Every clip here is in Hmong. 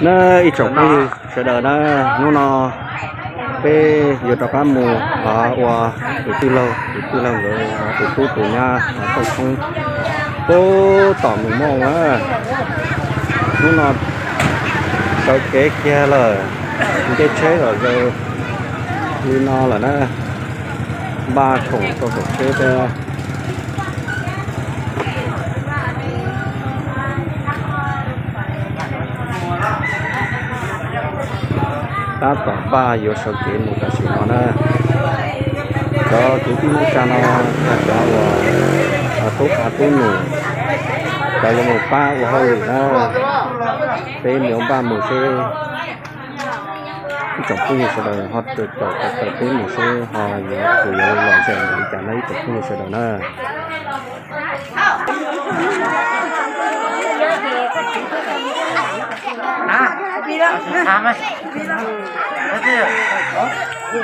Na ib tsoom phooj ywg sawv daws na, hnub no peb yuav rov qab mus ua tus tij laug, tus tij laug nkawd tus tub tus nyab Tooj Tshoob pub tom mus moj na. Hnub no sawv kev kiag lawm, ncej tsheb los zaws li no lawm na, npaj khoom rau saum tsheb thiab. Tab tom npaj yuav sawv kev mus tam sim no na. Cov kwv tij neej tsa no yog cov uas tub av tub num, cov yuav mus pab ua hauj lwm na. Peb yuav npaj mus seb ib tsoom phooj ywg sawv daws ho caum tau peb mus seb ho yuav, kuv yuav los zem li cas na ib tsoom phooj ywg sawv daws na.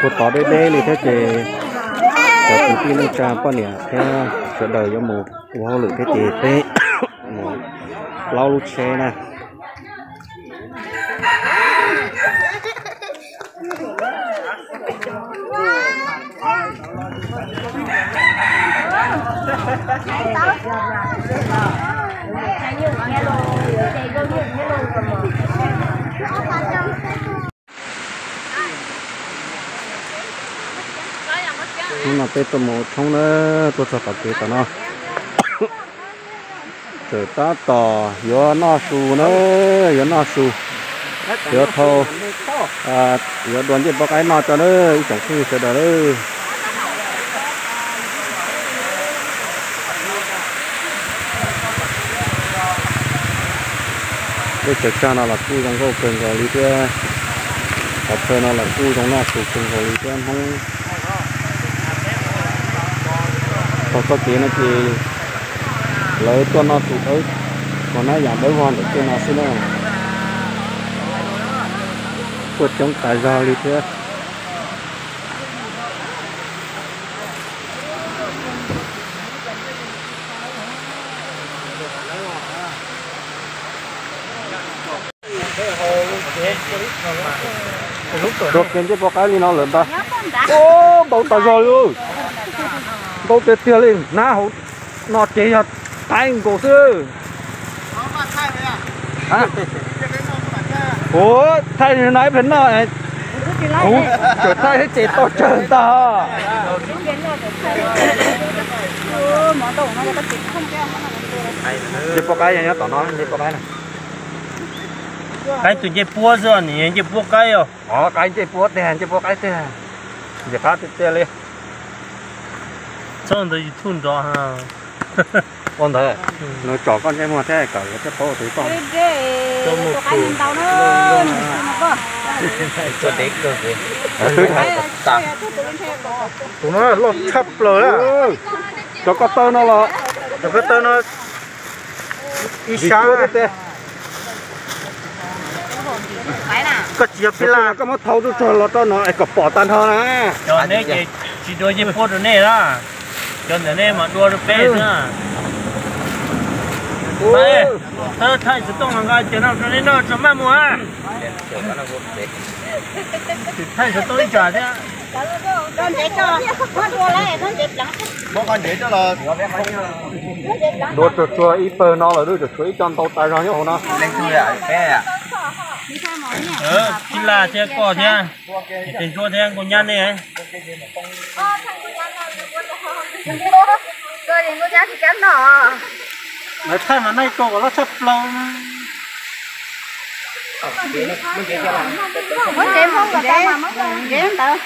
Kuv tod deb deb li thiab ces cov kwv tij neej tsa poj niam thiab sawv daws yuav mus ua hauj lwm thiab ces peb mus plaub lub tsheb na. Hnub no peb tuaj mus tshoob na, tuaj txog tom kev tom no. Tseem tab tom yuav noj su na, yuav noj su, yuav thau, yuav dua ncej poj qaib noj tso na ib tsoom phooj ywg sawv daws na. Lub tsaws tsag no los kuj zoo nkauj kawg nkaus li thiab. Qhov chaw no los kuj zoo noj su kawg nkaus li thiab Hmoob. Thaum txoj kev no ces lawv tuaj noj su dawb, ua nab yam dawb vog ntawm tej no xwb na. Tuaj coob tas zog li thiab. Tsuas kiag ncej poj qaib li no lawm ntag. Ntau tas zog li, ntau tiag tiag li, hnab hauv no ces yog qaib nkaus xwb. Ua thaij no ib pliag noj, kuv tseem thaij thiab ces tau tsawg ntag. Ncej poj qaib nyob tom no, ncej poj qaib na. Qaib tus ncej puab xwb, nws ncej puab qaib os. Qaib ncej puab tiag, ncej puab qaib tiag. Ncej qab tiag tiag li. Txhob ntawd YouTube nrov. Ua ntawd, nws tsom koj ntsej muag thiab kom lawv thiaj paub tus koj. Tus no loj tshaj plaws. Cov ko taw no los, cov ko taw no ib sab. Koj tsis yog phi laj, koj muab thau tuaj tsuag los rau no es kom pom tag nrho na. Cov neb ces tsis dua ncej puab rau nej na, cov ntawm nej mas dua rau peb xwb. Thaij xov tooj los nqa cov no rau nej noj tso maj mus. Thaij xov tooj ib tsam thiab. Dua tsuag tsuag ib pawg no lawm, tsuag tsuag ib co ntau tas zog nyob hauv no. Tij Laj thiab koj thiab, Ntsuab thiab Nkauj Nyab nej. Lawv thaij mas noj ib ko kom loj tshaj plaws. Muab tsev Hmoob los tau mas muab tsev ntawd.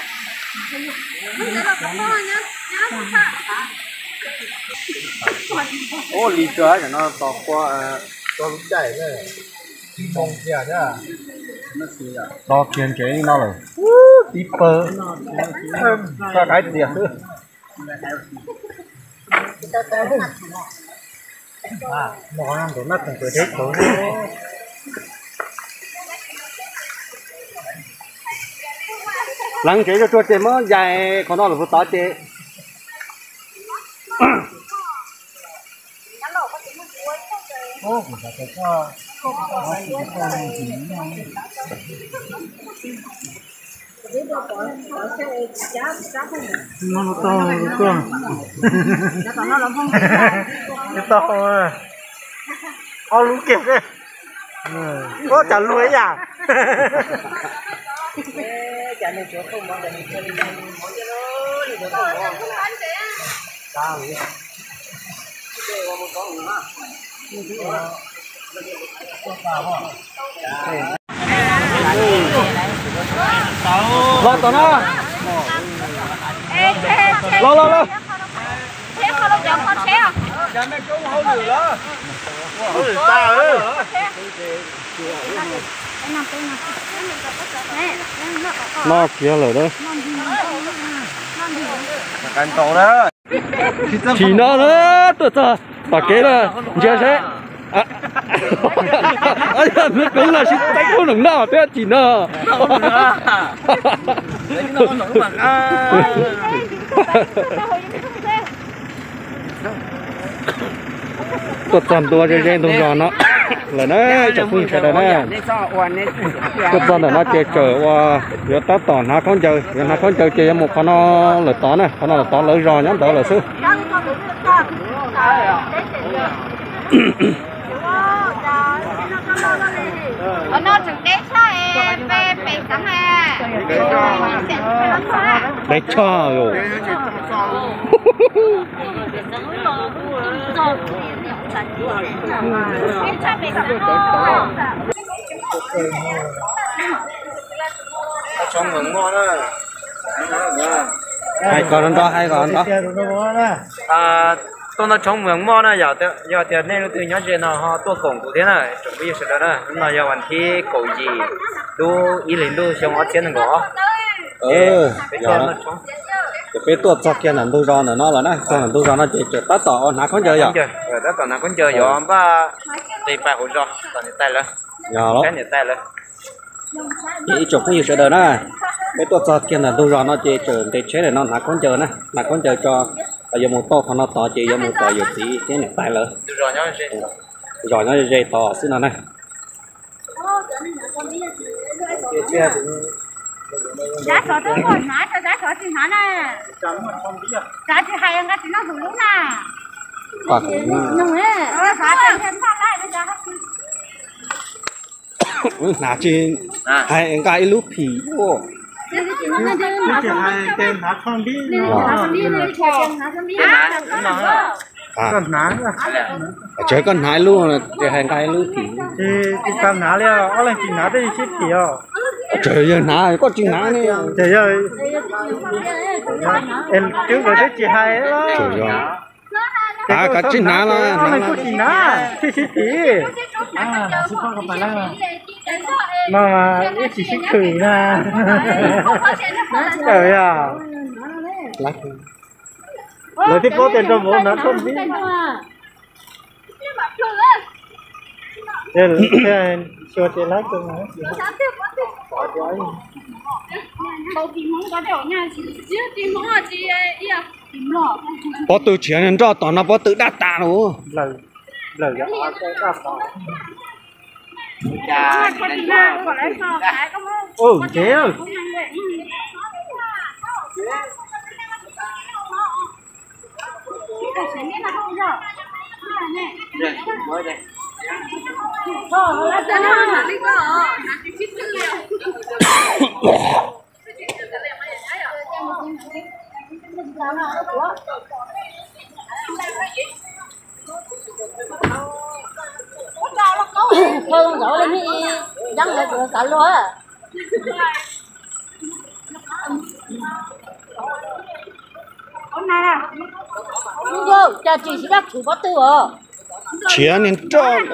Ua li kawg, no tos qua txog lub caij, tos kiag ntsev li no lawm, tib pawg, koj qaib txias xwb. Leev ntsev tsuag tsuag ces muab yais qhov no lawm puas tod ces. Tau ob lub kiag. Ua cas luag ib yam. Los tom no. Los los los. No kiag lawm na. Chim no na, tuaj txog tom kev na, ntsia seb. Nws kub los sib teeb ub noom noj thiab chim no. Tuaj txog ntua ze ze ntug zos no lawm na, tsoom phooj ywg sawv daws na. Tuaj txog ntawm no ces tseem ua, yuav tab tom hnav khaub ncaws, yuav hnav khaub ncaws ces yuav mus qhov no lawm tod na, qhov no lawm tod lawv zos nyob ntawd lawm xwb. Deb tshaj os. Hais kom nrov, hais kom nrov. Tuaj noj tshoob Mws Moj na, yog tias nej leej twg nyob ze no ho tuaj koom kuv thiab na, tsoom phooj ywg sawv daws na. Hnub no yog vas thib kaum yim lub ib hlis ntuj xyoo ob txhiab nees nkaum ob. Ces peb tuaj txog kiag ntawm ntug zos ntawm no lawm na, txog ntawm ntug zos no ces tseem tab tom ua hnav khaub ncaws yom. Tab tom hnav khaub ncaws yuav npaj qis pais hauv zos tom niam tais lawv. Yog los, niam tais lawv. Ces ib tsoom phooj ywg sawv daws na, peb tuaj txog kiag ntawm ntug zos no ces tseem ntes tsheb ntawm no hnav khaub ncaws na, hnav khaub ncaws tso, yuav mus tau qhov no tod ces yuav mus tom yawm txiv thiab niam tais lawv. Zos nyob ze tod xwb no na. Hnav tsis hais nqa ib lub phim ua. Tseem koj hnav ib lub, ces hais nqa ib lub phim. Tsis tau hnav li, ob leeg tsis hnav twb sib phim os. Tseem yawg hnav koj tsis hnav ne. Twb nkawd twb tsis hais. Kav tsij hnav los, ob leeg kuj tsis hnav thiaj sib phim. No mas ib tsis sib khwm na. Yog lawv twb paub tias nrog vauv hnav thooj npib. Xyuas ces lawv pob tw tshiav nroj tom no pob tw daj tas lawm. Thawj zaub li neb ib, yeeb lawv kuv xav luag. Cas tsis sib daj tshwm pob tw os. Tshiav niag nroj.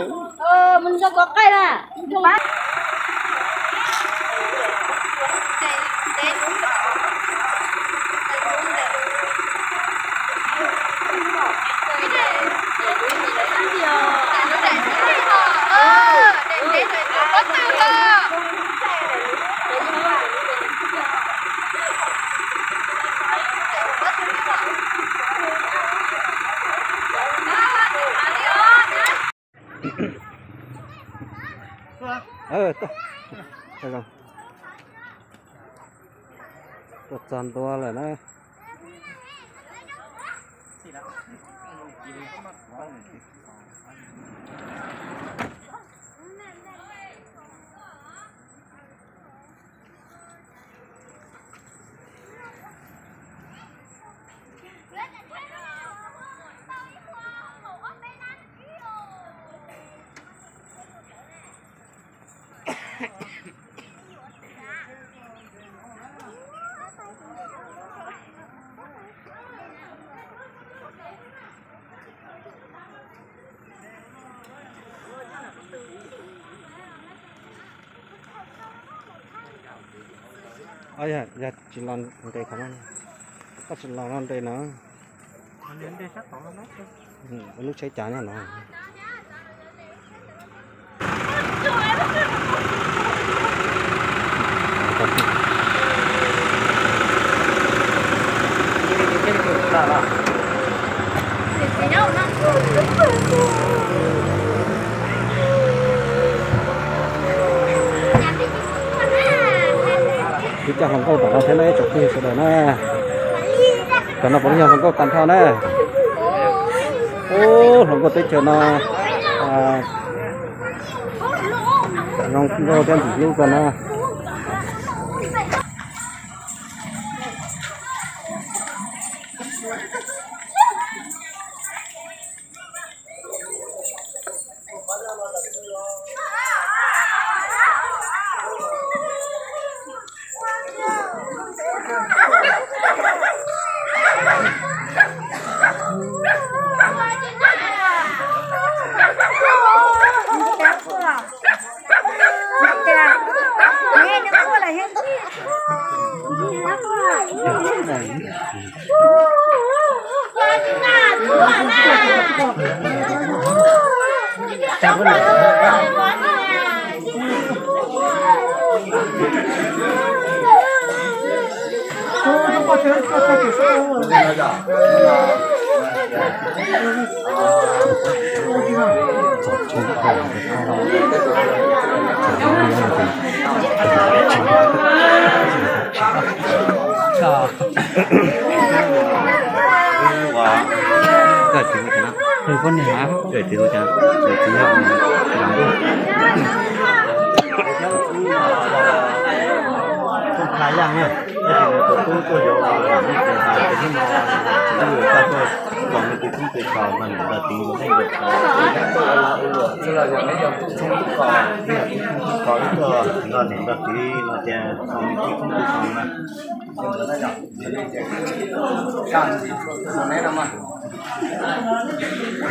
Tuaj txog ntua lawm na. Yog tsis los nres qhov no, koj tsis los no nres no. Ua lub tsheb cav nyob no. Kuv coj hluas nkauj tom no thiab na ib tsoom phooj ywg sawv daws na. Cov no puav leej yog hluas nkauj tag nrho na. Ub, hluas nkauj teb chaws no, zoo nkauj thiab ntxim hlub kawg na.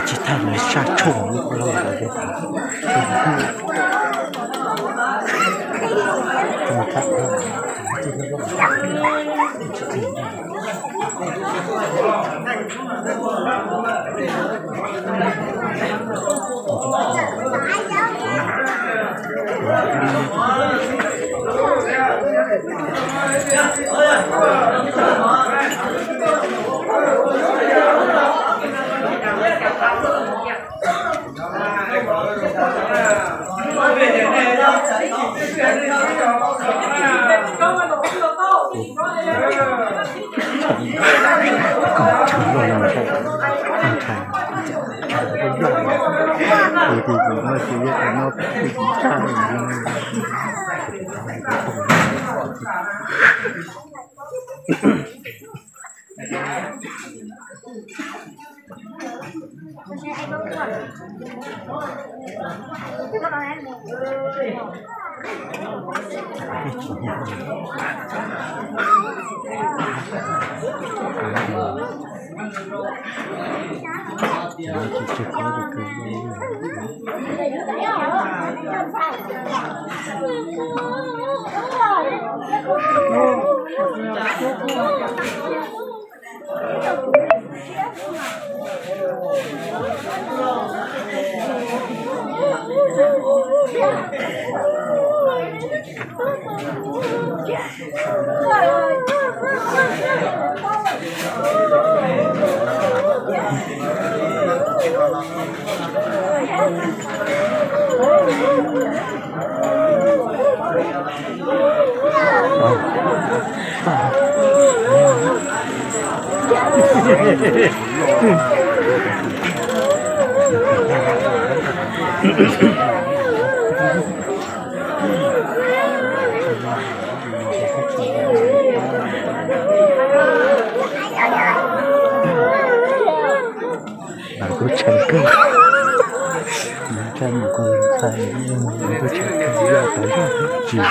Tsis tag lawv saj tshuaj lub koj loj ntawd thiab. Lawv kuj tshee kawg. Lawv tshee kawg, lawv kuj tshee kawg, yog tau zog tsis.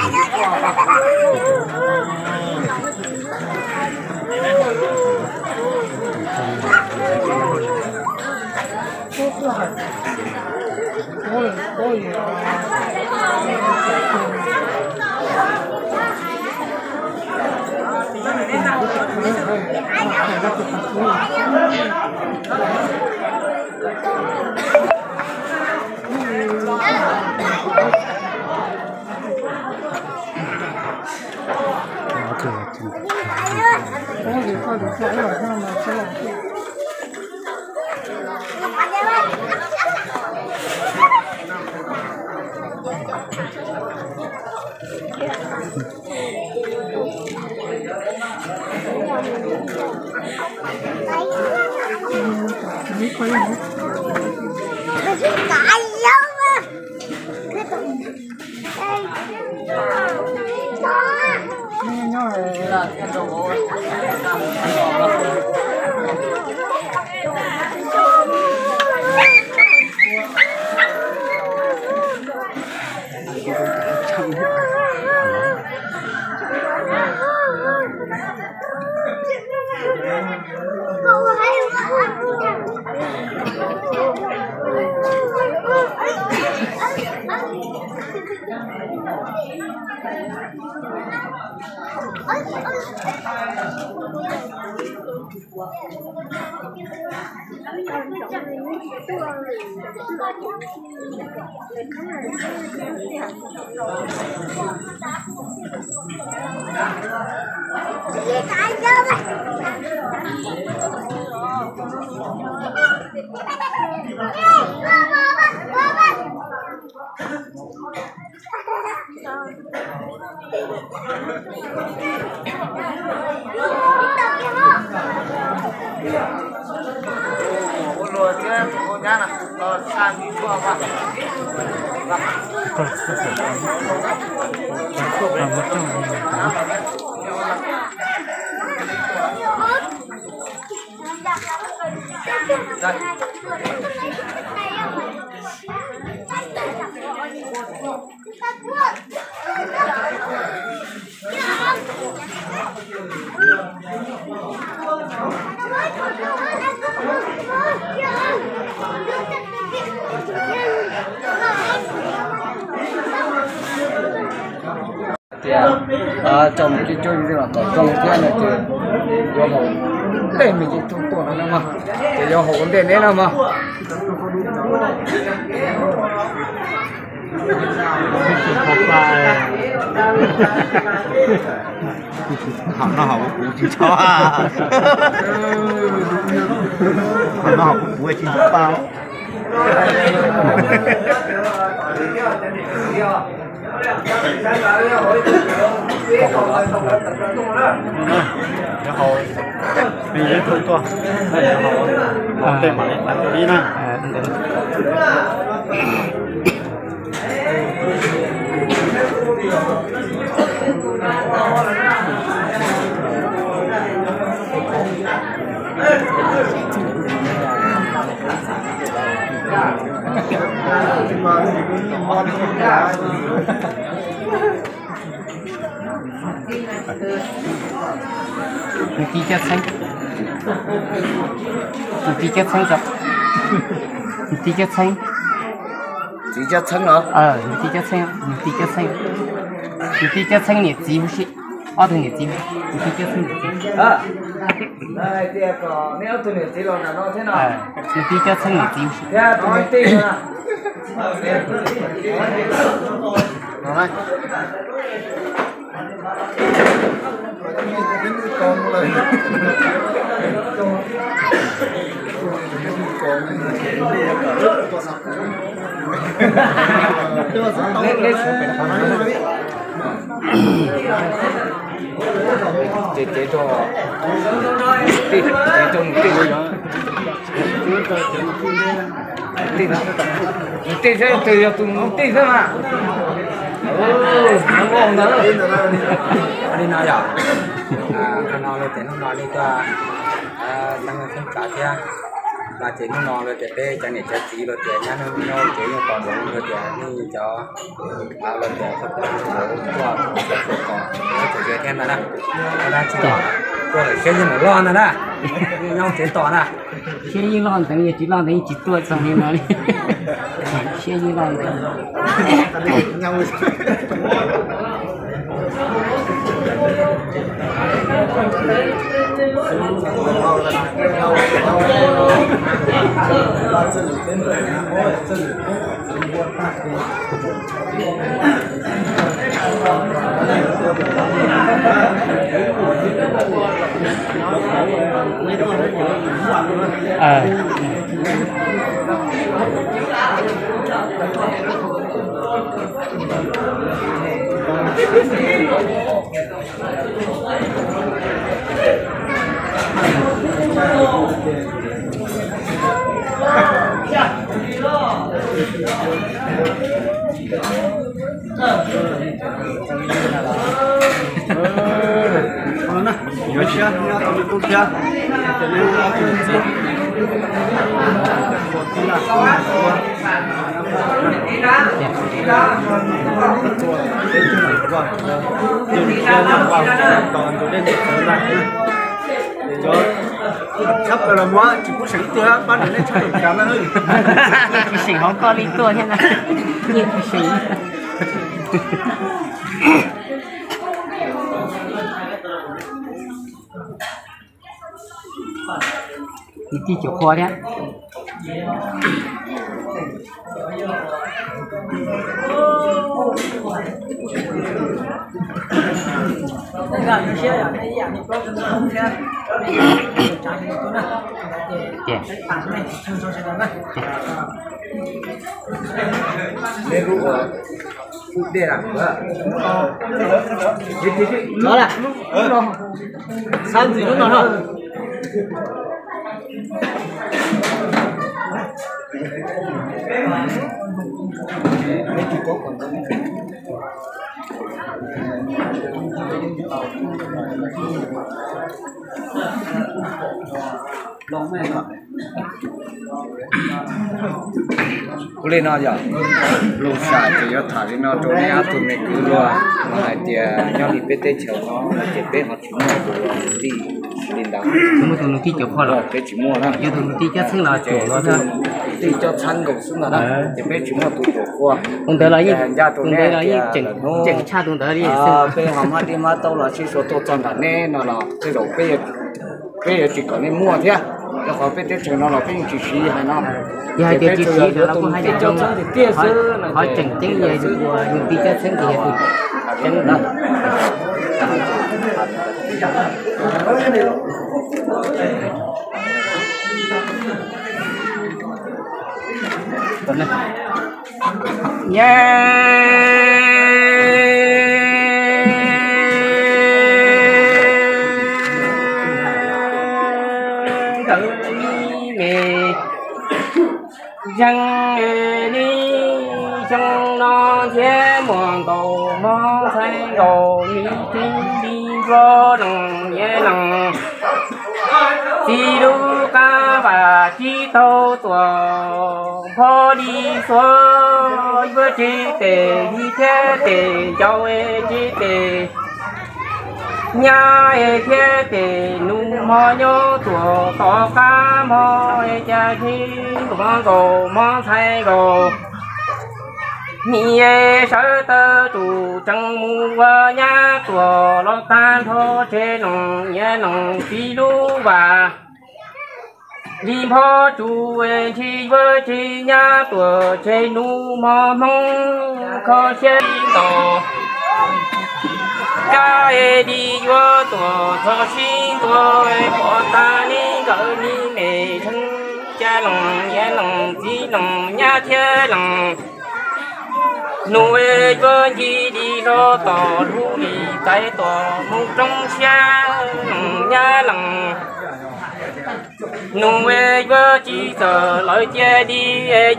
Tias tso mus coj coj los kom zoo thiab no ces yuav haus ntej me ntsis thaum tuaj no na mog, ces yuav haus ua ntej neb na mog. Hom no hom kuv tsis tso, hom no hom kuv tsis tso pa. Nyob hauv, nyob hauv, nyob hauv, nyob hauv, hauv tej mam li tib na. Nws txiv Caj Txheeb, nws txiv Caj Txheeb, nws txiv Caj Txheeb. Txiv Caj Txheeb los? Nws txiv Caj Txheeb, nws txiv Caj Txheeb, nws txiv Caj Txheeb niam txiv huv si, ob tug niam txiv, nws txiv Caj Txheeb niam txiv. Hais tias kom neb ob tug niam txiv los nram no thiab no. Nws txiv Caj Txheeb niam txiv huv si. Thiab tus me tij no. Ces cev rau, cev rau nws tej, nws tej, nws tej saib tus yog tus nws tej xwb mas. Li no yom, qhov no los tias hnub no nej tuaj txhawb nqa thiab, mas ces hnub no los tias peb cov niam cov txiv los tias nyab nyob ces yeej tos ntsoov los tias nej cov los tias tuaj txog thiab ntag na. Tuaj lawm siab yeej mus loj ntag na, nyob tsev tos na. Siab yeej loj ntev, yog tsis loj ntev yeej tsis tuaj txog li no li. Siab yeej loj ntev. Yuav siab nyob tau li qub thiab, ces nej ob tug txiv ua, ua, tos ntxuav dej ntxuav cawv ntag. Cov tshab plaws los muab tsis pub seem ib tug, pab nrog nej tshab plaws cawv na. Tsis seem hauv koj li tuaj thiab na. Yeej tsis seem. Kwv tij caum qhua thiab. Ces Xav ntxiv lub no na. Ua li no yog lus sam ces yuav tham li no rau nej ob tug me kwv luag, mas hais tias nyob li peb teb chaws no ces peb ho tsis muaj tus tij li ntawd. Tsis muaj tus nus tij caum qhua los peb tsis muaj na. Yog tus nus tij cob txheeb los ces tij cob txheeb nkaus xwb ntag na, ces peb tsis muaj tus caum qhua. Tus ntawd los yeej, tus ntawd los yeej tseem tshaj tus ntawd li xwb. Peb ho muab dib muab tauj los sib suav tuaj txog nram neb no los tej zaum peb yuav tsis kom nej muaj thiab, rau qhov peb teb chaws no los peb yeej tsis siv hais no. Yog hais tias tsis siv los kuj hais tias zoo tiag tiag xwb, qhov tseem ceeb yog tus nus tij cob txheeb ces yog tus tseeb na. Nkawd me zeej li xyoo no thiab muaj nkaus hmo ntxhais nkaus, mi tseeb li nruab leej niam leej txiv lub qab vas tsis tau tuam npho li xuab, yuav tsis tes li thiab tes ncau tsis tes nyab thiab tes nus hmo nyob tuam tom qab hmo, cas tsis ntuav nkaus hmo ntxhais nkaus. Nim sawv tawm tus tseem mus ua nyab tuam los tag nrho tseg leej niam leej txiv lub vas. Li npho tsuj ntshis yuav tsis nyab tuam tseg nus hmo hmoo kho siab ntaus. Kab li yuav tuam txog sib ntua pov tag li nkawd li me zeej, cas leej niam leej txiv leej nyab thiab leej Nus yuav ncig li hlo tom lub li txais tos mus roob siab lees nyab lees. Nus yuav tsis txawm lawv cia li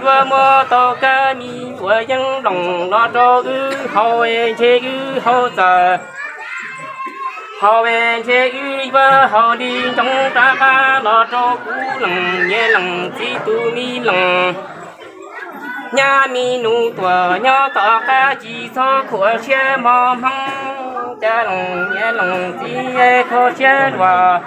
yuav muab tau kab mis uas yeeb loos los rau wb haus ntshe wb haus txawm. Haus ntshe wb yuav haus li ntsoov rov qab los rau kuv lees niam lees txiv tus me lees. Nyab me nus tuam nyob tom qab tsis txhob khuam siab mos hmoov, cas lees niam lees txiv kho siab luag.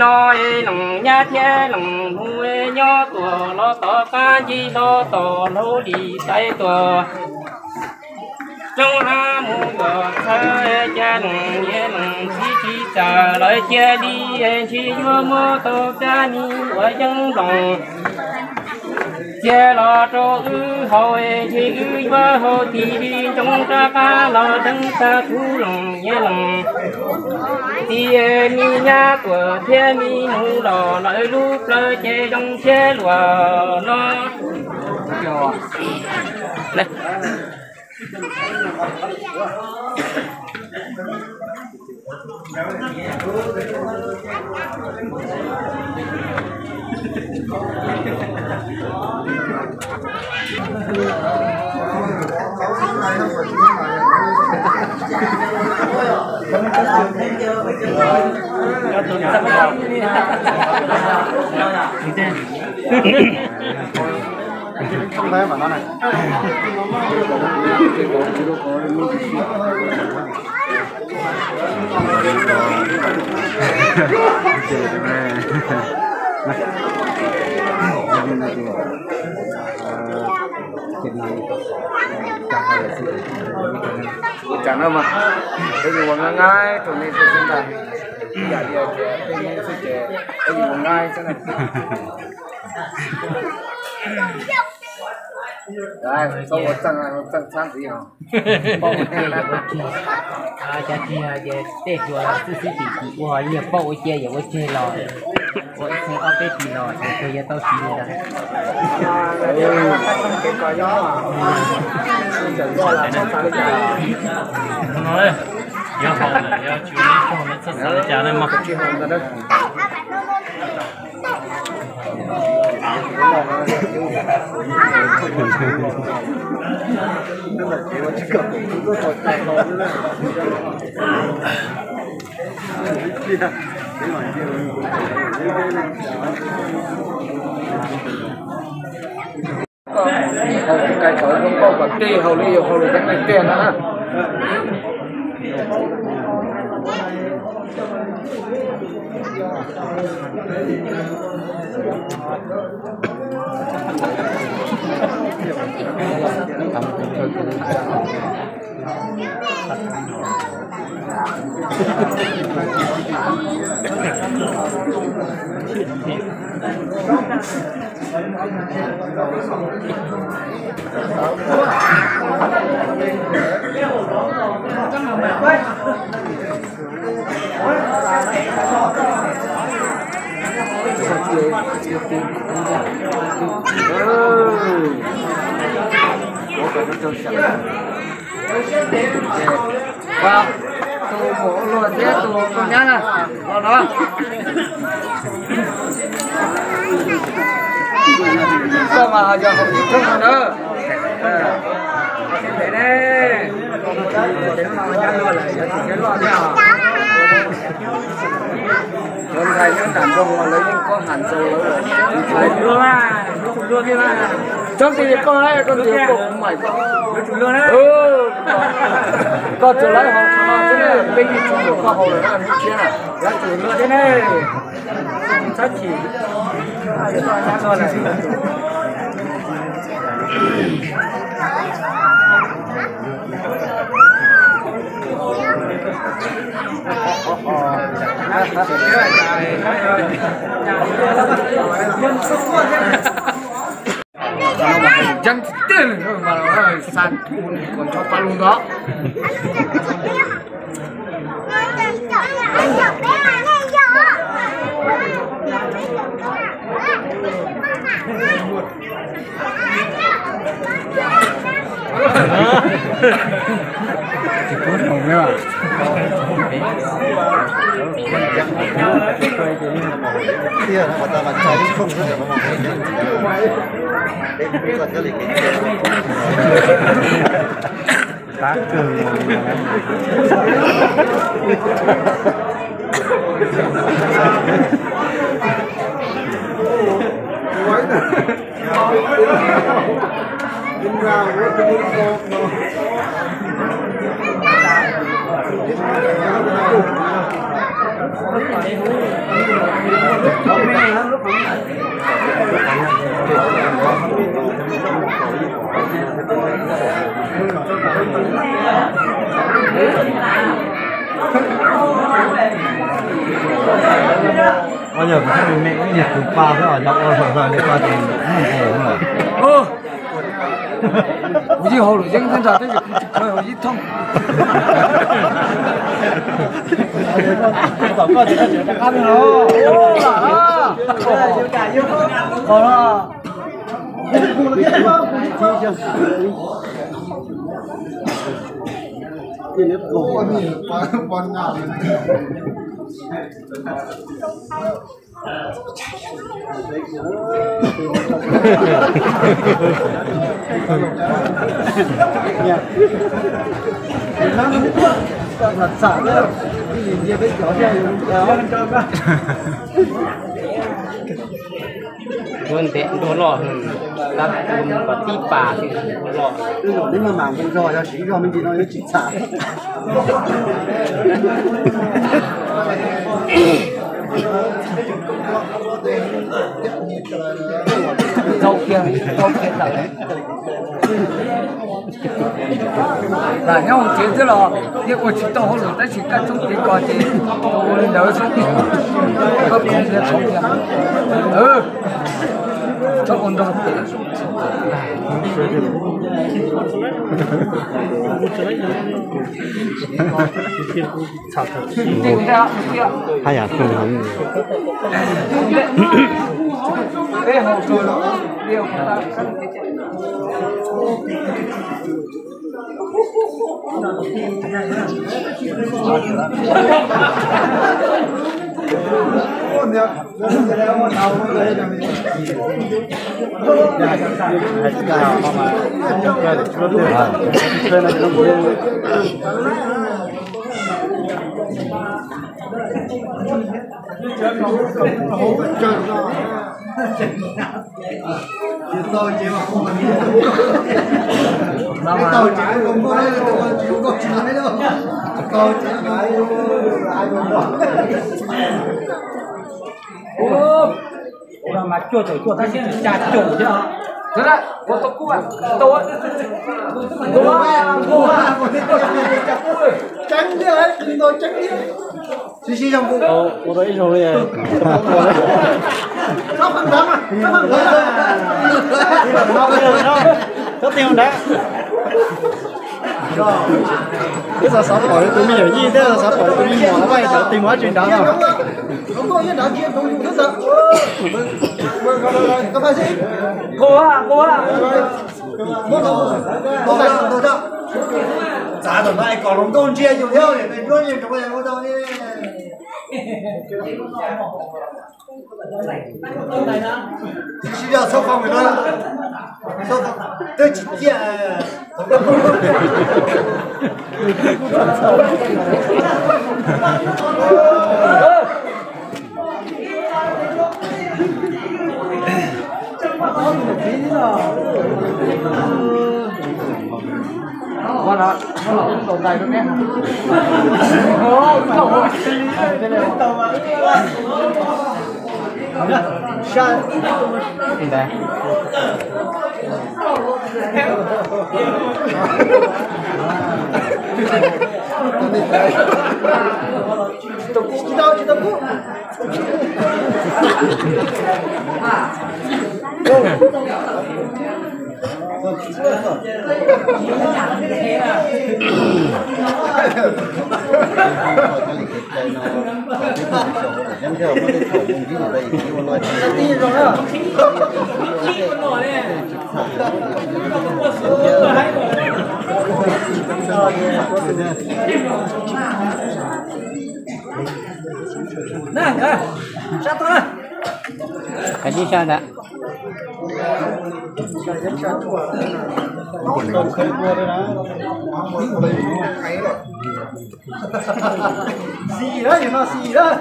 No lees nyab thiab lees nus nyob tuaj los tom qab ncig hlo tom lub li txais tuaj. Roob av mus yuav txhawb, cas lees niam lees txiv tsis txawm lawv cia li, ntshe yuav muab tau kab mis uas yeeb loos cia los rau wb haus, ntshe wb yuav haus tib li ntsoov rov qab los deev tag kuv lees niam lees txiv. Me nyab tuam thiab me nus los lawv lub plawv ces zoo siab luag no. Ua cas no mas, peb yuav ua nqaij nqaij rau nej xwb xwb ntag. Ib yam li tias tej neb xwb ces peb yuav ua nqaij xwb na. Txhob ua txeej, ua txeej txhab ntxiv os. Cov tsis yog ces tej hluas xwb xwb tim tim ua, yog paub ua cia yog ua tseg los ua ib xeem ob peb pis los ces kawg yuav tau siv li ntawd. Yuav haus lawm yuav tsis ua li cas ne mog. Koj tus kais tau zoo nkauj kom tij haus li yus haus lus teeb meem tiag no na. Tus muam ua luaj thiab tus nyab na, los no. Koj mas yog haus ib rooj no na. Cov ntxhais nyob nram nroog mas lawv yeej kob hnav ntxaus lawm. Tsob tis koj, koj tis koj kuv mam koj. Koj tsuas laib haus no xwb, peb yeej tsis pum koj haus lawm na, hnub tshiab na. Txhob chim. Ntseeb tiag tiag mas xa tus kom nrov pa lug ntawd. Tab kawg. Ua yog kuv me ib niag tus pa xwb os, yog ua hluas nraug li koj ces muaj nqis lawm. Kuv yeej haus luam yeeb thiab ntag, tab sis kuv tsis khaws haus yeeb thooj. Ntuag ntev ntuag loj, tab tom tib pas xwb ntuag loj. Neb maj mam nqi zog, yog siv zog me ntsis no yuav tsis txham. Txaus kiag, txaus kiag tawm. Lam nyob hauv tsev xwb los yeej ua tsis tau hauj lwm, tab sis kaj tshoob kev kos ces ua li ntawd xwb. Koj qhov tias qhov tias, txhob ua nrog tias. Haj yam zoo heev. Ua mas cuaj caum cuaj tab sis tsis tsa caum thiab. Tseeb thiab, tseeb thiab. Sib sib zog ua tau ib zaug li. Tsob tis nrad. Twb xav xav pom li tus me nyuam yij thiab xav xav pom li tus me nyuam no, vaj cov tis mus dab tsi nrad no. Txav tom no es kom hluas nkauj ntsia yus thiab, tus duab yeej rov ua tau li. Sib zog txhob qhov mus no, twb tsis ciaj. Ka tib sab ntawd. Xis lawm, yog no xis lawm.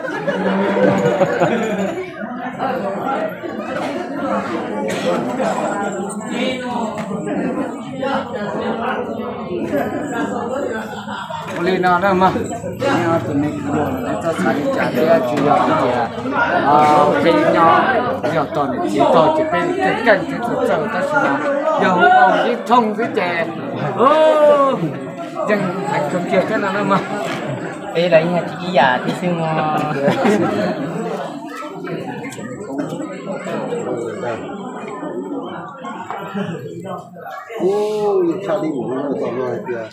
Ua li no na mog, tus me kwv los nws txhob xav li cas thiab, tsis yog hais tias peb nyob yog tog niam txiv tog ces peb keej keej thiab txawj txawj, tab sis mas yog hu ua ib thooj xwb ces yeej heev kawg kiag thiab no na mog. Peb los yeej tsis ib yam thiab xwb mog. Ub, yeej tshaj li mus no tau no hais tias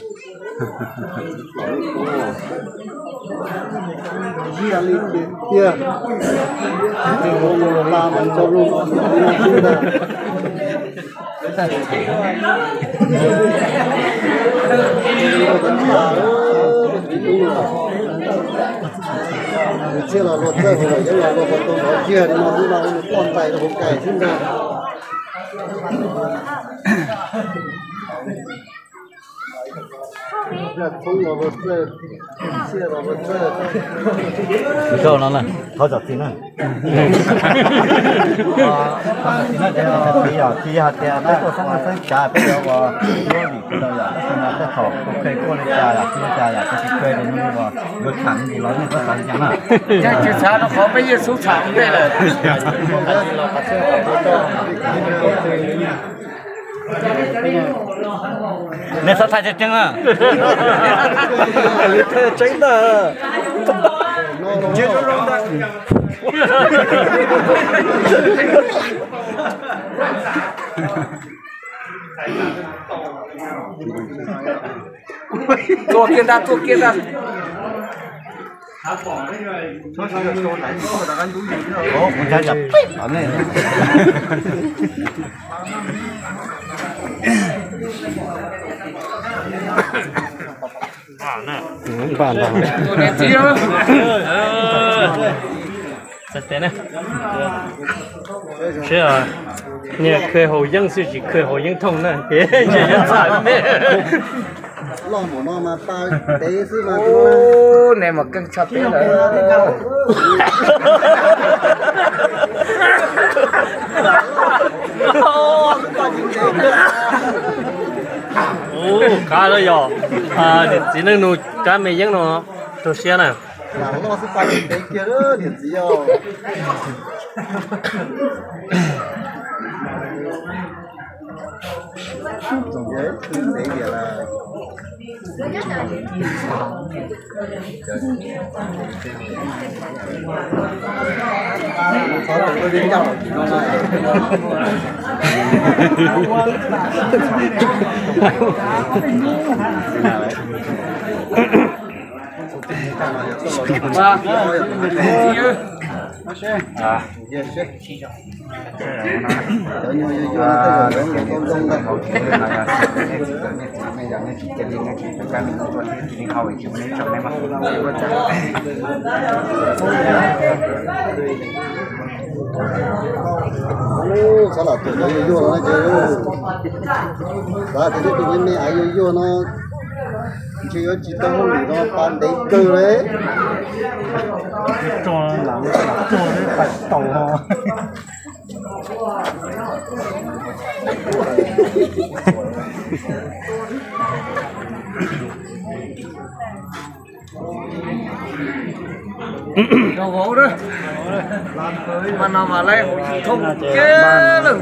tshaj li tiag tiag. Ces hu los la mas tso lus no xwb ntag. Txiaj los luag txawj, hauv los yeeb los luag qhov tau nrov kiag li no xwb no, ua nws poj ntais rau hauv kais xwb ntag. Txhoob los luag txawj, txiaj los luag txawj. Tus zauj no na, thov zam txim na. Tsis yog, tsis yog hais tias peb tuaj xeeb xeeb tsav peb yuav ua luaj vim sawv daws yom, tab sis mas tej thaum kuv qhia kuj ua li cas yom, tsis ua cas yom, kuv tsis qhia rau nej uas yuav tham ntsis los nej txhob xav li cas na. Yeej tsis xav rau qhov peb yeej xub tham ua ntej lawm. Nej txhob thaij tseeb tseeb na. Li thaij tseeb ntag. Tuaj kiag ntag, tuaj kiag ntag. Npaj ntag. Seb, niag khw haus yeeb xwb tsis khw haus yeeb thooj na, ces yuav txham me. Loj npaum no mas ta dev xwb mas. Ub, nej mas keej tshaj peb lawm. Ub, qab lawm yog niam txiv neej nus kab me yeeb no rau siab na. Lam loj xwb pa ntev kiag niam txiv yog. Ntev tiag lawm. Xav lam tuam cov yuag yuag no ces, xav tias nej tus me me av yuag yuag no ntshe yuav tsis tau hauj lwm no pa ntev kawg li. Tso lam tso pais taus no. Mas no mas lawv thooj kiag lawm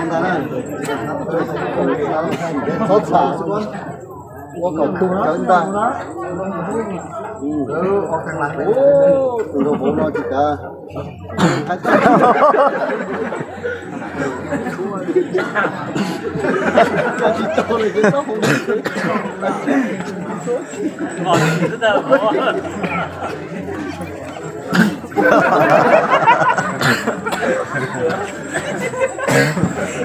ntag. Txhob txham, ua kom tu cawv ntag. Tus hluas vauv no tsis kav.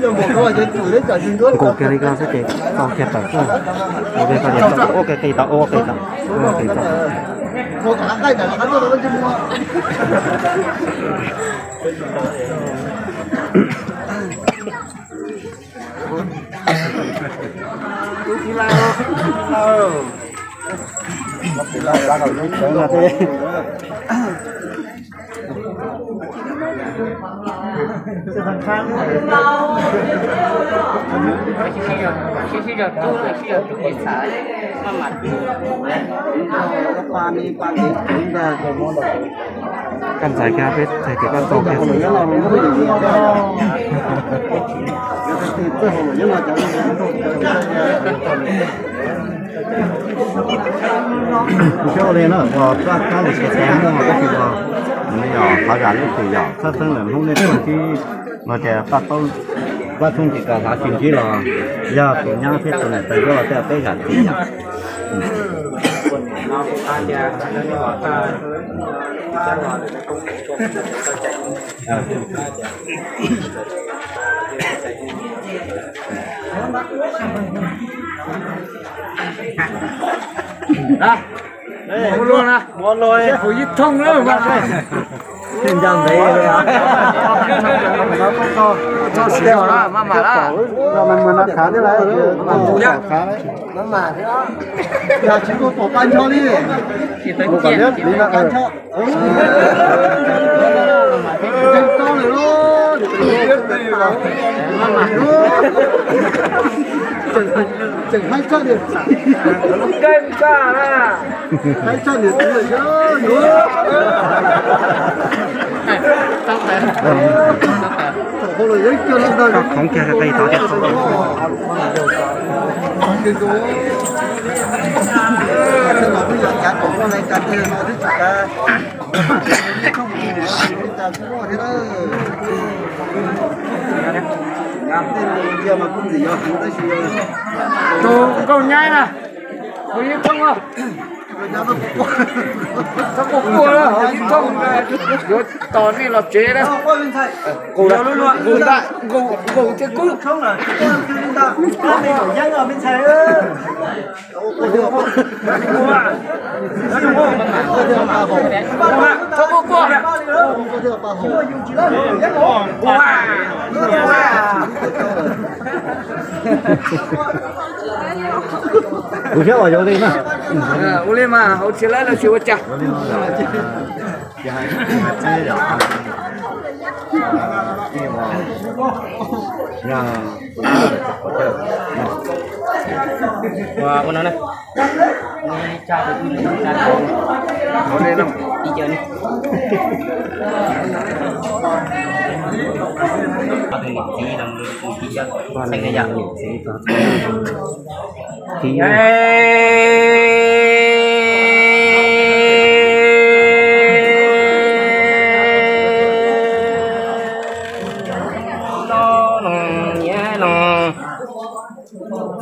Yog Nkaus kiag li ko xwb ces tso kiag tawm xwb. Ua kiag ko ces tso ua kiag qis tau, ua qis tau, ua qis tau. Koj ntxais kiag peb txhais tes koj tso kiag. Kuv siab ua li na, uas koj kab lus xav muaj koj tsis ua, yog qhov zam lub twm yom, txhawj xeeb lawm hnub nej tuaj tib no ces koj tau Vaj Thoob Tis Kas Hlav tsis ntsib los yog tus nyab thiab tus niam tais Nkauj Los Txhiaj peb zam txim yom. Ua luaj na, ua luaj, ib thooj na. Tsis nco ntev li. Txog siav na, maj mam lawm. Yog tsis tuaj pom qab ncho li. Tsis tau ciaj li no. Tseem haib tshaj li. Haib tshaj li. Koj khoov kiag qe tod thiab. Tus nkauj nyab na, kuv ib thooj os. Txhob quaj quaj, ib thooj yuav tos nej los tsev na. Nqus, nqus, nqus thiab kub. Txhob quaj quaj. Kuv thiab ua yuav li na. Ua li mas hauv tsis laib los tsis ua cas. Ua no na.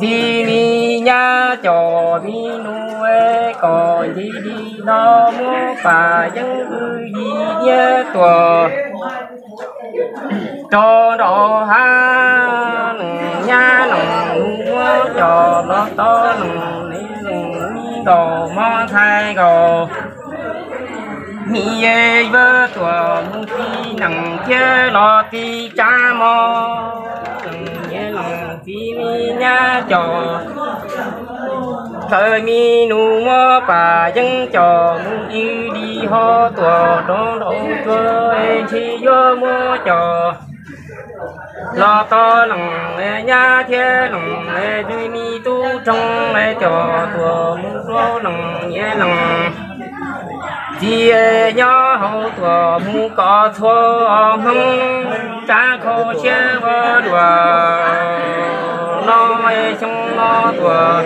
Txiv mi nyab cov mi nus kom nti di no muab pas yeeb wb yi niab tuaj rau nraum hav. Nees nyab nees nus muab cov los tau, nees niam nees mi nkaus mob ntxhais nkaus. Mi yeej vab tuam mus txiv nees thiab los txiv tsav mog. Nees niam nees txiv mi nyab cov, txawm mi nus muab pas yeeb cov mus ib li ho tuam rau nraum tuaj es tsis yuav muab cov los tau. Nees nyab thiab nees nws mi tub roog cov tuam mus rau nees niam nees txiv nyob hauv tuam mus kom txhua hmoob tsav kho siab ua luaj. No xyoo no tuam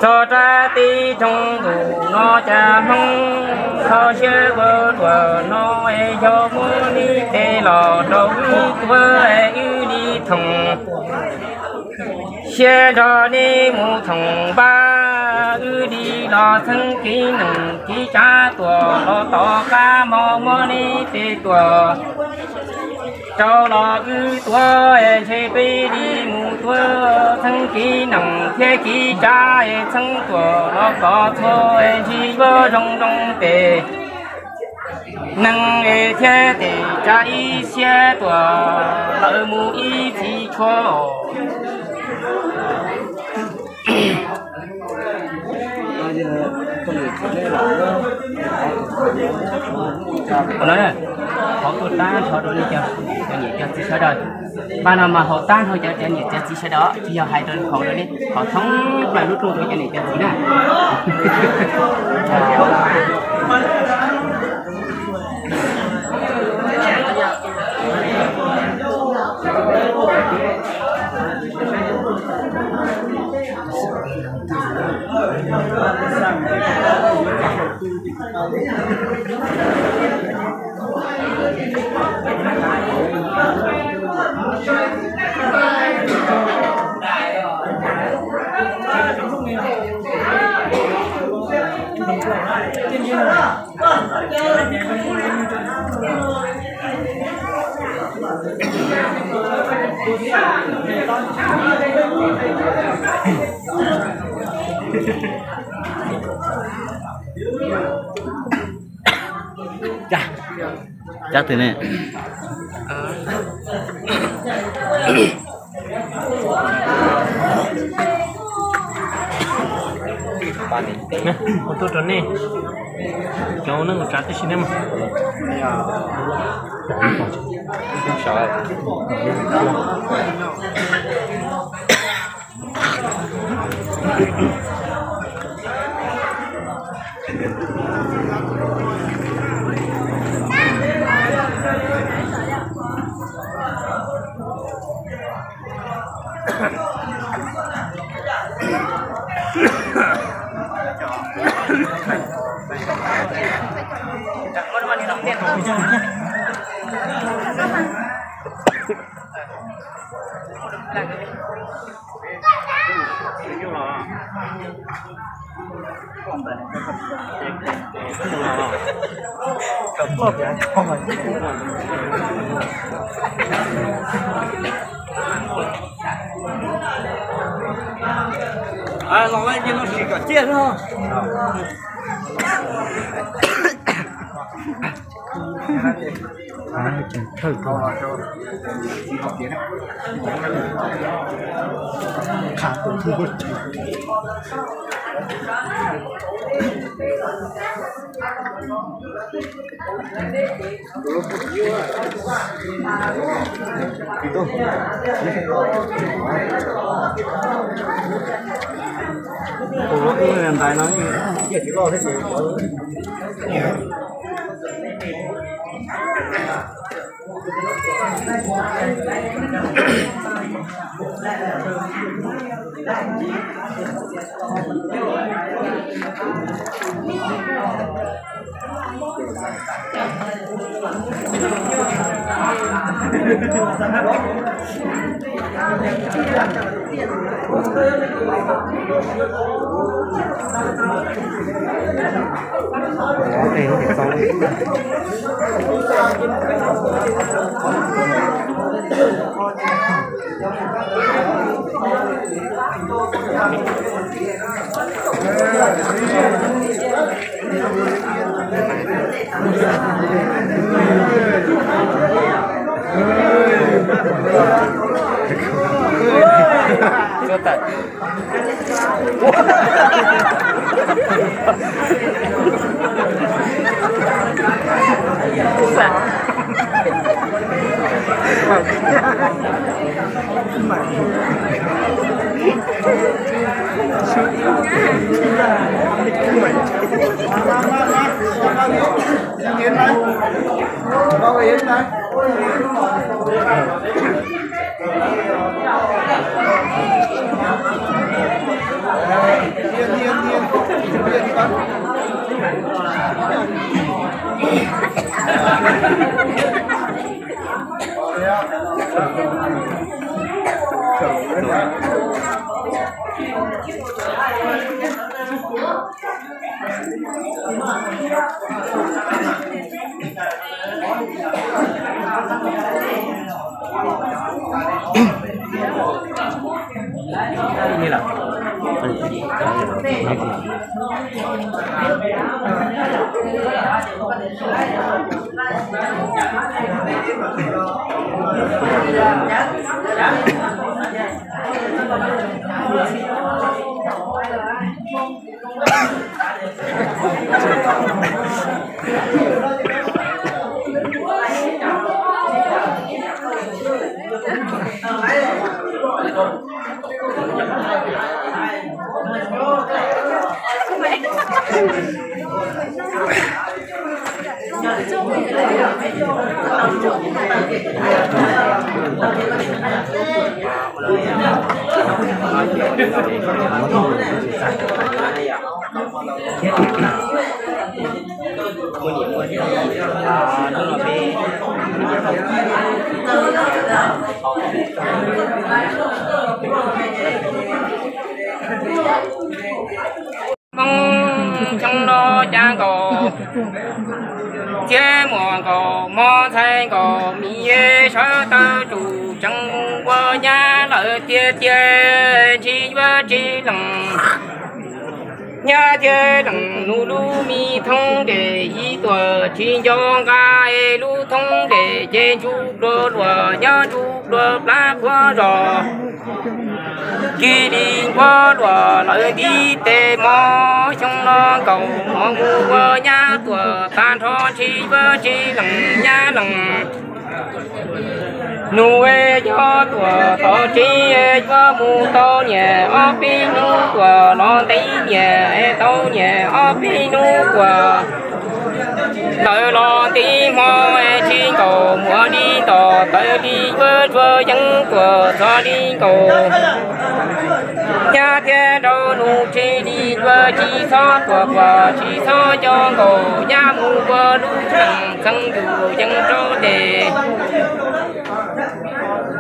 txog rau tib rooj ntuj no cas hmoob kho siab ua luaj. No es yog muab neb tes los rau wb tuav es wb li thoom siab nrog neb mus thoom npab, wb li los txheeb kev nees kev tsav tuam los tom qab hmo muab neb tes tuam Rau los wb tuav es ntshe peb li mus tuav txheeb kev nees thiab kev tsav es txheeb tuam los kov txhua es ntshe yuav zoo zoo tes neeg es thiab tes tsav ib siab tuam lawv mus ib txhis tshuav. Qhov no, qhov tuaj tab nrho rau nej cov niam cov txiv sawv daws. Pab no mas haus tab nrho cov cov niam cov txiv sawv daws, tsis yog hais rau qhov rau nej, qhov thoob plaws lub rooj rau cov niam cov txiv na. Cab twg ne? Ua tuaj rau nej cov neej tsav tib si ne mas. Los ib no sim kom ciaj no. Thawj Tus no wb ntaiv no, ciaj tsis loj thiab ces Hmoob xyoo no cas nkaus, thiab muaj nkaus hmo ntxhais nkaus, mi sawv tawm tsum tseem mus ua nyab lawm tiag tiag, tsis yuav tsis lees. Nyab thiab lees nus lub me thoob nres ib tuam tsis nco nqa, lub thoob nres ces ntsuj plua luaj, nyob ntsuj plua plab qhuav zos. Kiv li nquab luaj lawv ntiv tes mos, xyoo no nkaus hmo mus ua nyab tuaj tag nrho, tsis yuav tsis lees nyab lees. Nus es yog tuaj tom tsev yuav mus tau niam, ob peb hnub tuaj los ntev niam, tau niam ob peb hnub tuaj. Lawv los ntev hmo es tsis nkaus muaj li nto, tawm li yuav tsuas yeej tuaj txog li nkaus. Nyab thiab nraug nus tsis li yuav tsis txhob tuaj, tuaj tsis txhob coj nkaus nyab mus ua lub tseem txheej yus yeej rau tes.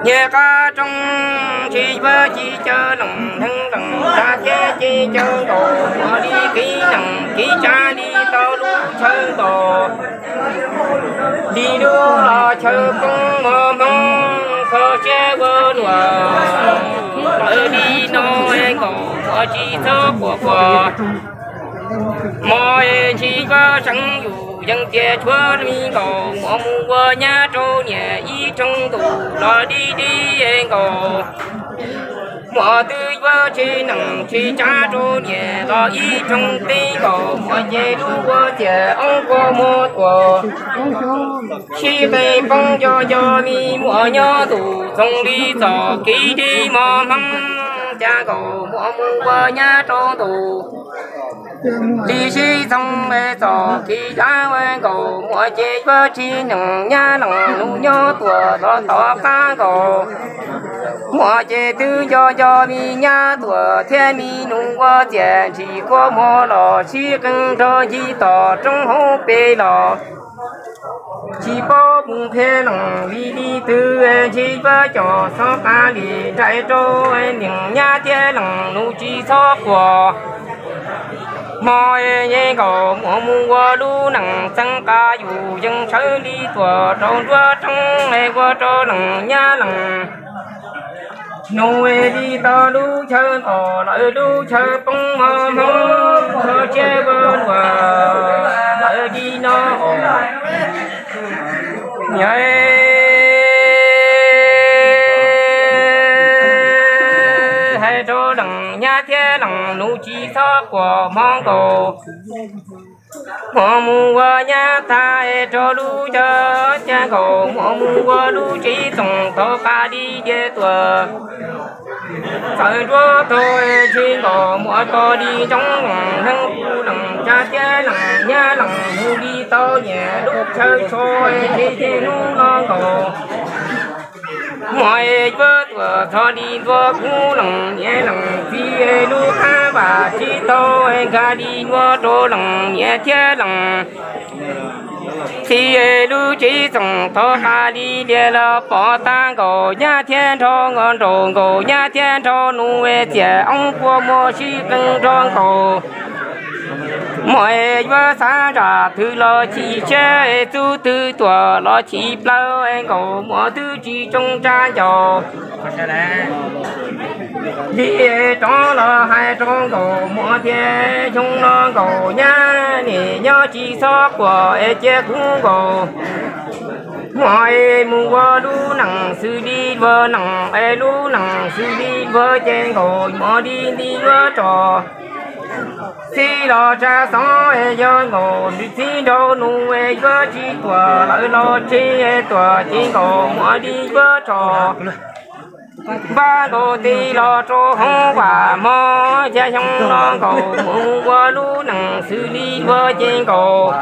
Nyias qab rooj tsis yuav tsis caw lees, neeg lees tsa thiab ces caw nkaus, ua li kev neeg kev tsa li tau lub chaw nkaus. Li lub los chaw poob mos hmoov, kho siab ua luaj. Lawv li no nkaus ua tsis txhob quaj quaj. Hmo es tsis yuav seev yus yeej tias tshuav li nkaus, muaj mus ua nyab rau niam ib rooj ntuj los dib dib nkaus. Muaj twb yuav tsis neeg tsis tsa rau niam los ib rooj teb nkaus, muaj ces lub ua ciam oob kua muag tuaj. Sib qees poob nco nco mi muaj nyob ntuj txoos li txoj kev dib mos hmoov, cas nkaus muaj mus ua nyab rau ntuj. Li sib txoos txoj kev dab nkaus, muaj ces yuav tsis neeg nyab lees nus nyob tuaj los tom qab nkaus. Muaj ces twb nco nco mi nyab tuaj thiab mi nus ua ciam ntsis kua muag los sib qees nrog ncig tom roob hauv pes los. Tsis paub mus qhia lees li li twg, tsis yuav coj txhob qab li nraim rau neeg nyab thiab lees nus tsis txhob quaj. Hmo es nkaus muaj mus ua lub neej txheej qab yus yeej sawv li tuaj rau nruab roob es ua rau lees nyab lees nus es li tau lub chaw nto lawm lub chaw poob mos hmoov, kho siab ua luaj lawm li no. Niam hais rau lees nyab thiab lees nus tsis txhob quaj hmo nkaus. Muaj mus ua nyab tag es rau lub caij cas nkaus muaj mus ua lub tsev txoos tau qab li diav tuaj. Txawm nruab tau es tsis nkaus muaj tos li ntsoov lees neeg kuj lees tsa thiab lees nyab lees nus li tau nyiam lub chaw tsho es tsis ces hnub no nkaus. Muaj es yuav tuaj txog li ntua kuv lees niam lees txiv es lub qab vam tsis tau es nkag li ntua rau lees niam thiab lees Txij lub tsev txoom tov qab li lias los pom tag nkaus nyab thiab nrog nraug, nkaus nyab thiab nraug nus txias oob puas muaj sib qee nrog nkaus. Muaj yuav xav nram twg los chim siab, txub twg tuam los chim plaws, nkaus muaj twb tsis tsoo tsa ncaus. Li rov los hais rau nkaus muaj tias xyoo no nkaus nyab nim nyob tsis txhob quaj es cia kuv nkaus. Muaj es mus ua lub neej xws li luag neej es lub neej xws li luag ces nkaus muaj li nti yuav rog. Txij los tsa xov es yog nkaus txij nraug nus es yuav tsis tuam lawm los tseg es tuam ces nkaus muaj li yuav rog. Npaj nkaus tes los rau hauv vam hmo, cas xyoo no nkaus mus ua lub neej xws li luag ces nkaus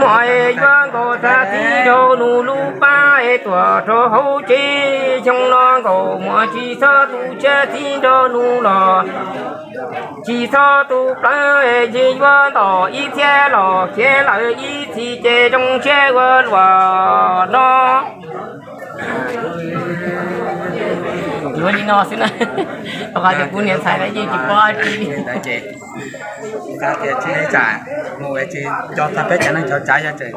muaj es yuav nkaus tag txij nraug nus lub pab es tuam rau hauv tsev. Xyoo no nkaus muaj tsis txhob tu siab txij nraug nus los tsis txhob tu plawv es tsis yuav ntom ib txhiab los khiav lawm ib txhis ces zoo siab ua luaj no. Yuav li no xwb na, rau qhov tias kuv niam ntxhais lawv yeej tsis paub dab tsi li. Nqa tias tsis tsam mus es tsis nco txog peb cov neeg cov tsav xwb ces.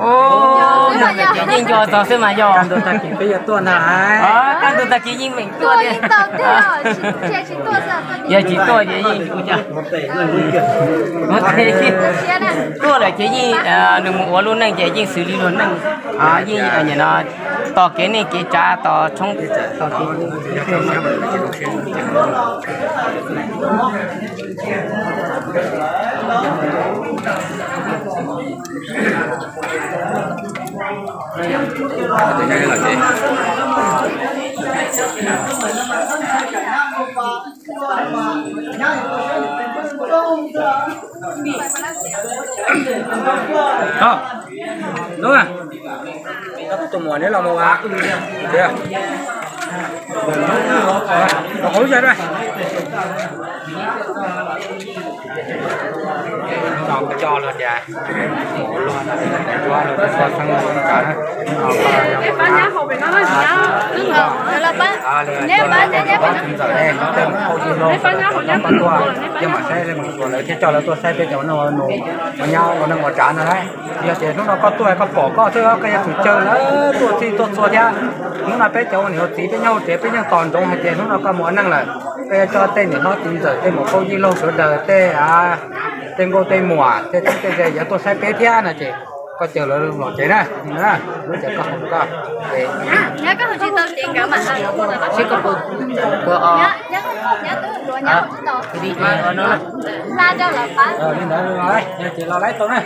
Yog tias yeej nco txog xwb mas yog. Kaj ntug tag kis peb yuav tuaj ntag. Kaj ntug tag kis yeej meem tuaj tiag. Yog tsis tuaj ces yeej tuaj lawm ces yeej nws mus ua lub neej ces yeej xws li luag neej, yeej nim no tos kev neej kev tsav tos tshoob tos kev. Tus muam neb los mus as. Los qhov lub yog. Hnub no kuv coj luag tias, luag tub txheeb tsav na, hnub no tus ntxawm ne, tej mus pauj yij laug, koj tuaj, yog mam saib mus xyuas lawv thiab coj lawv tuaj saib peb cov ua neej ua nus, ua nyab ua neej ua tsav no lauj. Yog tias hnub no koj tuaj koj pom koj xwb koj yuav tsum caw lawv tuaj txhij tuaj txhua thiab. Hnub no peb cov ua niam ua txiv peb nyob hauv tsev peb yeej tos ntsoov hais tias hnub no koj mus ua neej lawm, koj yuav coj tej niam hlob txiv ntxawm tej mus pauj yij laug sawv daws tej, tej nkauj tej muam tej tub tej ze yuav tuaj saib peb thiab no ces koj caw lawv los tsev na. Lub cav koj hau koj. Seb koj puas, puas, li ntawd los ces los laib tau na.